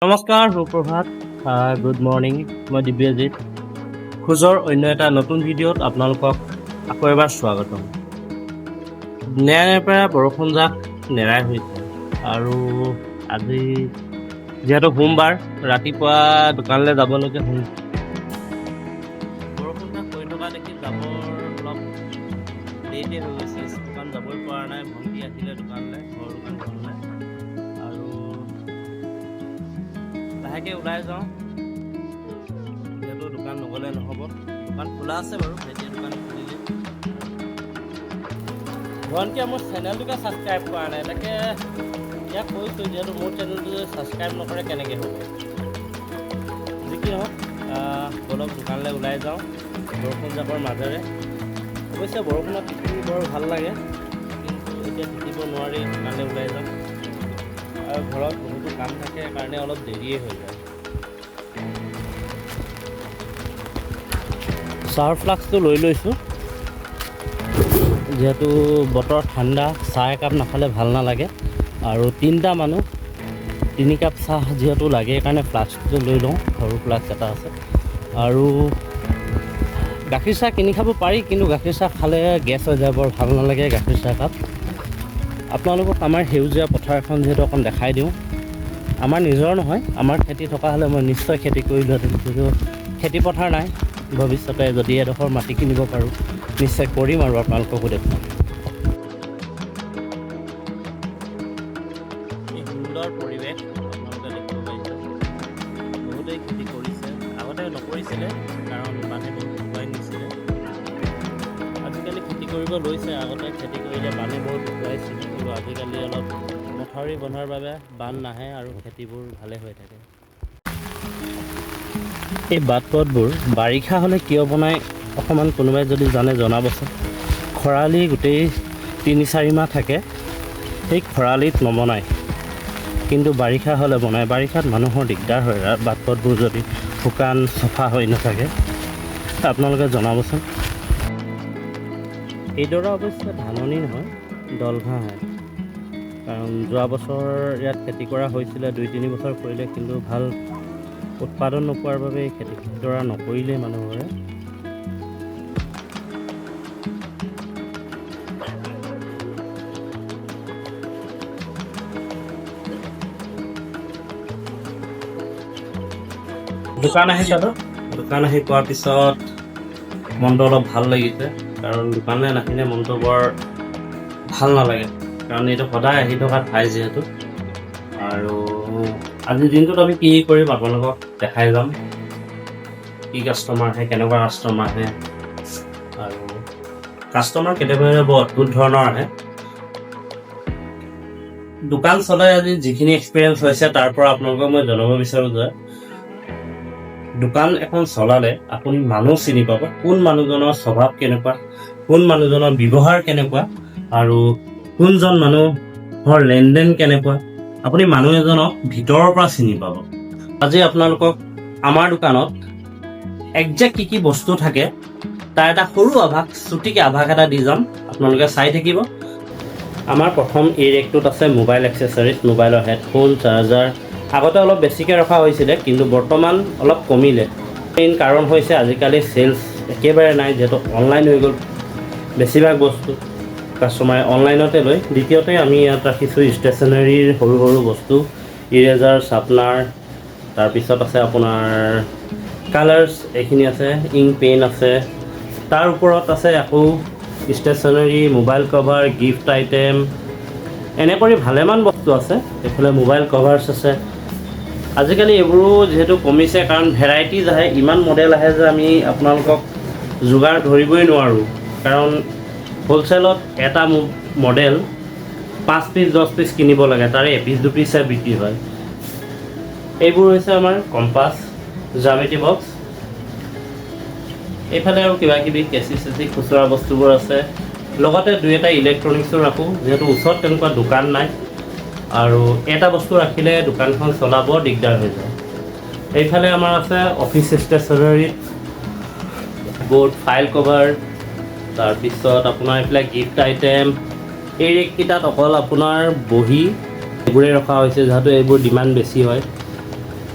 নমস্কাৰ, সুপ্ৰভাত, good morning. মই দিব্যজিত খোজৰ অন্য এটা নতুন ভিডিঅ'ত আপোনালোকক আকৌ এবাৰ স্বাগতম। নেৰানেপেৰা বৰষুণজাক নেৰাই হৈছে আৰু আজি যিহেতু সোমবাৰ, ৰাতিপুৱা দোকানলৈ যাবলৈকে হ'ল। বৰষুণজাক পৰি থকা দেখি যাবৰ অলপ দেৰিতে হৈ গৈছে। দোকান যাবই পৰা নাই। ভণ্টি আহিলে দোকানলৈ, ঘৰৰ দোকানখনলৈ, আৰু লাহেকৈ ওলাই যাওঁ, যিহেতু দোকান নগ'লে নহ'ব। দোকান খোলা আছে বাৰু, ভাইটিয়ে দোকান খুলিলে। ভণ্টিয়ে মোৰ চেনেলটোকে ছাবস্ক্ৰাইব কৰা নাই। তাকে ইয়াক কৈছোঁ, যিহেতু মোৰ চেনেলটো যদি ছাবস্ক্ৰাইব নকৰে কেনেকৈ হ'ব? যি কি নহওক, ব'লক, দোকানলৈ ওলাই যাওঁ বৰষুণ জাকৰ মাজেৰে। অৱশ্যে বৰষুণত তিতি বৰ ভাল লাগে, কিন্তু এতিয়া তিতিব নোৱাৰি। দোকানলৈ ওলাই যাম আৰু ঘৰত বহুতো কাম থাকে কাৰণে অলপ দেৰিয়ে হৈ যায়। চাহৰ ফ্লাক্সটো লৈ লৈছোঁ, যিহেতু বতৰ ঠাণ্ডা, চাহ একাপ নাখালে ভাল নালাগে। আৰু তিনিটা মানুহ, 3 কাপ চাহ যিহেতু লাগে, সেইকাৰণে ফ্লাক্সটো লৈ লওঁ। সৰু ফ্লাক্স এটা আছে। আৰু গাখীৰ চাহ কিনি খাব পাৰি, কিন্তু গাখীৰ চাহ খালে গেছ হৈ যায়, বৰ ভাল নালাগে গাখীৰ চাহকাপ। আপোনালোকক আমাৰ সেউজীয়া পথাৰখন যিহেতু অকণ দেখাই দিওঁ। আমাৰ নিজৰ নহয়। আমাৰ খেতি থকা হ'লে মই নিশ্চয় খেতি কৰিলোহেঁতেন, কিন্তু খেতি পথাৰ নাই। ভৱিষ্যতে যদি এডোখৰ মাটি কিনিব পাৰোঁ, নিশ্চয় কৰিম আৰু আপোনালোককো দেখুৱাম। এই সুন্দৰ পৰিৱেশ আপোনালোকে দেখিব পাৰিছে। বহুতেই খেতি কৰিছে। আগতে নকৰিছিলে, কাৰণ বানে বহুত উটুৱাই নিছিলে। আজিকালি খেতি কৰিব লৈছে। আগতে খেতি কৰিলে বানে বহুত উটুৱাইছিল, কিন্তু আজিকালি অলপ মথাউৰি বন্ধাৰ বাবে বান নাহে আৰু খেতিবোৰ ভালে হৈ থাকে। এই বাট পথবোৰ বাৰিষা হ'লে কিয় বনায়, অকণমান কোনোবাই যদি জানে জনাবচোন। খৰালি গোটেই 3-4 মাহ থাকে, সেই খৰালিত নবনায়, কিন্তু বাৰিষা হ'লে বনায়। বাৰিষাত মানুহৰ দিগদাৰ হয়, বাট পথবোৰ যদি শুকান চফা হৈ নাথাকে। আপোনালোকে জনাবচোন। এইদৰে অৱশ্যে ধাননি নহয়, দলঘাঁহে। কাৰণ যোৱা বছৰ ইয়াত খেতি কৰা হৈছিলে, 2-3 বছৰ কৰিলে, কিন্তু ভাল উৎপাদন নোপোৱাৰ বাবে এই খেতিডৰা নকৰিলেই মানুহবোৰে। দোকান আহি চালোঁ। দোকান আহি পোৱাৰ পিছত মনটো অলপ ভাল লাগিছে, কাৰণ দোকানলৈ নাহিলে মনটো বৰ ভাল নালাগে, কাৰণ এইটো সদায় আহি থকা ঠাই যিহেতু। আৰু আজিৰ দিনটোত আমি কি কৰিম আপোনালোকক দেখাই যাম। কি কাষ্টমাৰ আহে, কেনেকুৱা কাষ্টমাৰ আহে, আৰু কাষ্টমাৰ কেতিয়াবা বৰ অদ্ভুত ধৰণৰ আহে। দোকান চলাই আজি যিখিনি এক্সপিৰিয়েঞ্চ হৈছে, তাৰ পৰা আপোনালোকক মই জনাব বিচাৰোঁ যে দোকান এখন চলালে আপুনি মানুহ চিনি পাব, কোন মানুহজনৰ স্বভাৱ কেনেকুৱা, কোন মানুহজনৰ ব্যৱহাৰ কেনেকুৱা আৰু কোনজন মানুহৰ লেনদেন কেনেকুৱা। আপুনি মানুহ এজনক ভিতৰৰ পৰা চিনি পাব। আজি আপোনালোকক আমাৰ দোকানত একজেক্ট কি কি বস্তু থাকে, তাৰ এটা সৰু আভাস, চুটিকে আভাস এটা দি যাম। আপোনালোকে চাই থাকিব। আমাৰ প্ৰথম এই ৰেকটোত আছে মোবাইল এক্সেচৰিজ, মোবাইলৰ হেডফোন, চাৰ্জাৰ। আগতে অলপ বেছিকৈ ৰখা হৈছিলে, কিন্তু বৰ্তমান অলপ কমিলে। মেইন কাৰণ হৈছে আজিকালি চেলছ একেবাৰে নাই, যিহেতু অনলাইন হৈ গ'ল। বেছিভাগ বস্তু কাষ্টমাৰে অনলাইনতে লয়। দ্বিতীয়তে আমি ইয়াত ৰাখিছোঁ ষ্টেচনাৰীৰ সৰু সৰু বস্তু, ইৰেজাৰ, চাৰ্পনাৰ, তাৰপিছত আছে আপোনাৰ কালাৰ্ছ, এইখিনি আছে, ইংক পেন আছে। তাৰ ওপৰত আছে আকৌ stationery, mobile cover, gift item, এনেকৈ ভালেমান বস্তু আছে। এইফালে মোবাইল কভাৰ্ছ আছে। আজিকালি এইবোৰো যিহেতু কমিছে, কাৰণ ভেৰাইটিজ আহে, ইমান মডেল আহে যে আমি আপোনালোকক যোগাৰ ধৰিবই নোৱাৰোঁ, কাৰণ হ'লচেলত এটা মডেল 5 পিচ, 10 পিচ কিনিব লাগে, তাৰে এপিচ দুপিচহে বিক্ৰী হয়। এইবোৰ হৈছে আমাৰ কম্পাছ, জ্যামিতি বক্স। এইফালে আৰু কিবা কিবি কেঁচি চেচি, খুচুৰা বস্তুবোৰ আছে। লগতে দুই এটা ইলেক্ট্ৰনিক্সো ৰাখোঁ, যিহেতু ওচৰত তেনেকুৱা দোকান নাই আৰু এটা বস্তু ৰাখিলে দোকানখন চলাব দিগদাৰ হৈ যায়। এইফালে আমাৰ আছে অফিচ ষ্টেচনাৰীত বৰ্ড, ফাইল কভাৰ, তাৰপিছত আপোনাৰ এইফালে গিফ্ট আইটেম। এই ৰেককেইটাত অকল আপোনাৰ বহী এইবোৰেই ৰখা হৈছে, যিহেতু এইবোৰ ডিমাণ্ড বেছি হয়।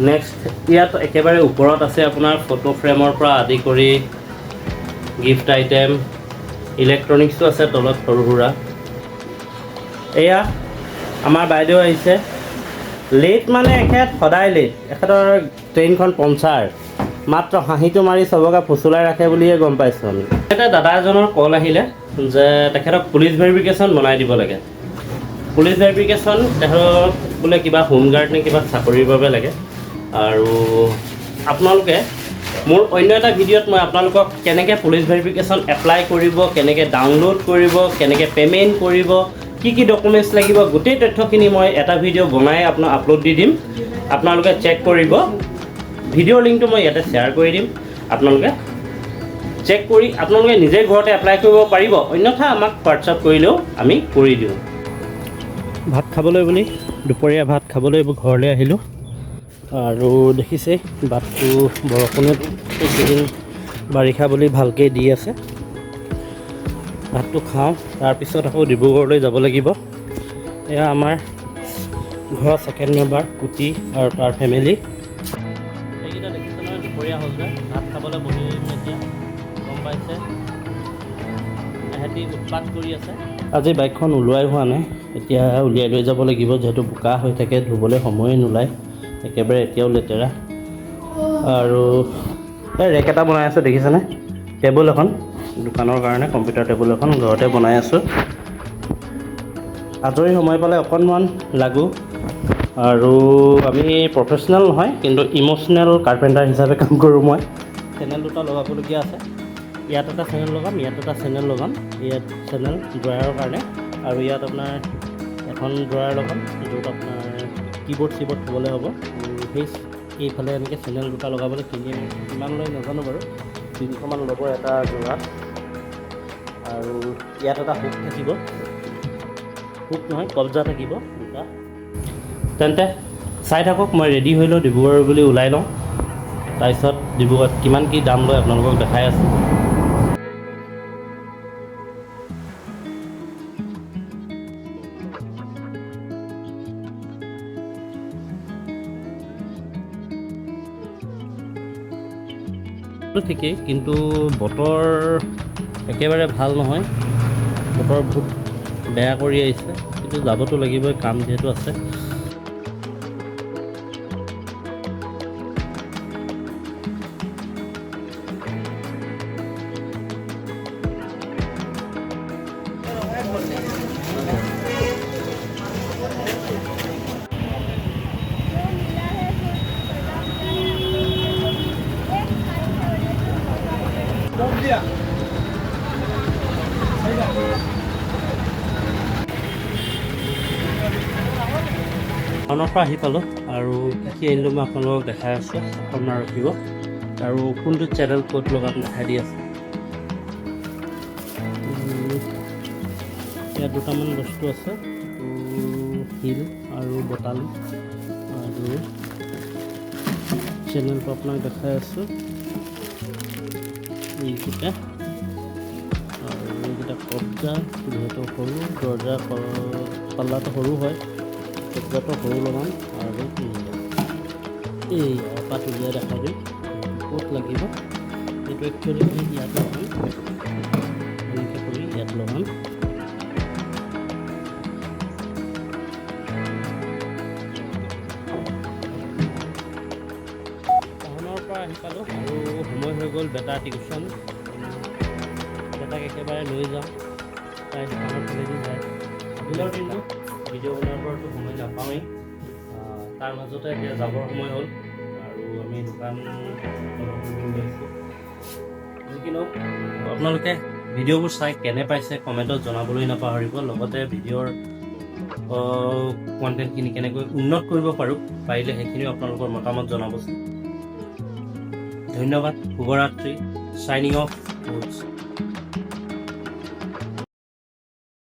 নেক্সট ইয়াত একেবাৰে ওপৰত আছে আপোনাৰ ফটো ফ্ৰেমৰ পৰা আদি কৰি গিফ্ট আইটেম, ইলেক্ট্ৰনিক্সো আছে তলত সৰু সুৰা। এয়া আমাৰ বাইদেউ আহিছে। লেট মানে এখেত সদায় লেট। এখেতৰ ট্ৰেইনখন পঞ্চাৰ। মাত্ৰ হাঁহিটো মাৰি চবকে ফুচুলাই ৰাখে বুলিয়ে গম পাইছোঁ আমি। এটা দাদা এজনৰ কল আহিলে যে তেখেতক পুলিচ ভেৰিফিকেশ্যন বনাই দিব লাগে। পুলিচ ভেৰিফিকেশ্যন তেখেতক বোলে কিবা হোমগাৰ্ড নে কিবা চাকৰিৰ বাবে লাগে। আৰু আপোনালোকে মোৰ অন্য এটা ভিডিঅ'ত মই আপোনালোকক কেনেকৈ পুলিচ ভেৰিফিকেশ্যন এপ্লাই কৰিব, কেনেকৈ ডাউনলোড কৰিব, কেনেকৈ পে'মেণ্ট কৰিব, কি কি ডকুমেণ্টছ লাগিব, গোটেই তথ্যখিনি মই এটা ভিডিঅ' বনাই আপোনাক আপলোড দি দিম। আপোনালোকে চেক কৰিব। ভিডিঅ'ৰ লিংকটো মই ইয়াতে শ্বেয়াৰ কৰি দিম। আপোনালোকে চেক কৰি আপোনালোকে নিজে ঘৰতে এপ্লাই কৰিব পাৰিব, অন্যথা আমাক হোৱাটছআপ কৰিলেও আমি কৰি দিওঁ। ভাত খাবলৈ বুলি, দুপৰীয়া ভাত খাবলৈ ঘৰলৈ আহিলোঁ আৰু দেখিছে বাটটো, বৰষুণে এইকেইদিন বাৰিষা বুলি ভালকৈ দি আছে। ভাতটো খাওঁ, তাৰপিছত আকৌ ডিব্ৰুগড়লৈ যাব লাগিব। এয়া আমাৰ ঘৰৰ ছেকেণ্ড মেম্বাৰ কুটি আৰু তাৰ ফেমিলি। এইকেইটা দেখিছে নহয়, দুপৰীয়া হ'ল যে ভাত খাবলৈ বহিম এতিয়া, গম পাইছে, এহেঁতি উৎপাত কৰি আছে। আজি বাইকখন ওলোৱাই হোৱা নাই, এতিয়া উলিয়াই লৈ যাব লাগিব। যিহেতু বোকা হৈ থাকে, ধুবলৈ সময়ে নোলায়। একেবাৰে এতিয়াও লেতেৰা। আৰু এই ৰেক এটা বনাই আছোঁ, দেখিছেনে? টেবুল এখন দোকানৰ কাৰণে, কম্পিউটাৰ টেবুল এখন ঘৰতে বনাই আছোঁ। আজৰি সময় পালে অকণমান লাগোঁ। আৰু আমি প্ৰফেচনেল নহয়, কিন্তু ইম'চনেল কাৰ্পেণ্টাৰ হিচাপে কাম কৰোঁ মই। চেনেল দুটা লগাবলগীয়া আছে। ইয়াত এটা চেনেল লগাম, ইয়াত এটা চেনেল লগাম। ইয়াত চেনেল ড্ৰয়াৰৰ কাৰণে আৰু ইয়াত আপোনাৰ এখন ড্ৰয়াৰ লগাম, য'ত আপোনাৰ কীবৰ্ড চিবৰ্ড থ'বলৈ হ'ব। সেই এইফালে এনেকৈ চেনেল দুটা লগাবলৈ কিনি কিমান লয় নাজানো বাৰু, 300মান ল'ব এটা যোৰাত। আৰু ইয়াত এটা হুক থাকিব, হুক নহয়, কব্জা থাকিব দুটা। তেন্তে চাই থাকক, মই ৰেডি হৈ লওঁ, ডিব্ৰুগড় বুলি ওলাই লওঁ। তাৰপিছত ডিব্ৰুগড়ত কিমান কি দাম লয় আপোনালোকক দেখাই আছোঁ। ঠিকেই, কিন্তু বতৰ একেবাৰে ভাল নহয়। বতৰ বহুত বেয়া কৰি আহিছে, কিন্তু যাবতো লাগিবই, কাম যিহেতু আছে। টাউনৰ পৰা আহি পালোঁ আৰু কি কি আনিলোঁ মই আপোনালোকক দেখাই আছোঁ, অকণমান ৰখিব। আৰু কোনটো চেনেল ক'ত লগাম দেখাই দি আছোঁ। ইয়াত দুটামান বস্তু আছে, শিল আৰু বটালি। আৰু চেনেলটো আপোনাক দেখাই আছোঁ, এইকেইটা আৰু এইকেইটা কব্জা। যিহেতু সৰু দৰ্জা, পাল্লাটো সৰু হয়, কব্জাটো সৰু লগাম। আৰু এই এপাত উলিয়াই দেখাই দিম ক'ত লাগিব। এইটো একচুৱেলি আমি ইয়াত লগাম, এনেকৈ কৰি ইয়াত লগাম। টাউনৰ পৰা আহি পালোঁ আৰু সময় হৈ গ'ল বেটা টিউশ্যন। বেটাক একেবাৰে লৈ যাওঁ, তাই দোকানৰ ফালেদি যায়। দিনৰ দিনটো ভিডিঅ' বনোৱাৰ পৰাতো সময় নাপাওঁৱেই, তাৰ মাজতে এতিয়া যাবৰ সময় হ'ল আৰু আমি দোকান বন্ধ কৰিব ওলাইছোঁ। যি কি নহওক, আপোনালোকে ভিডিঅ'বোৰ চাই কেনে পাইছে কমেণ্টত জনাবলৈ নাপাহৰিব। লগতে ভিডিঅ'ৰ কণ্টেণ্টখিনি কেনেকৈ উন্নত কৰিব পাৰোঁ, পাৰিলে সেইখিনিও আপোনালোকৰ মতামত জনাবচোন। ধন্যবাদ, শুভৰাত্ৰি। Signing off.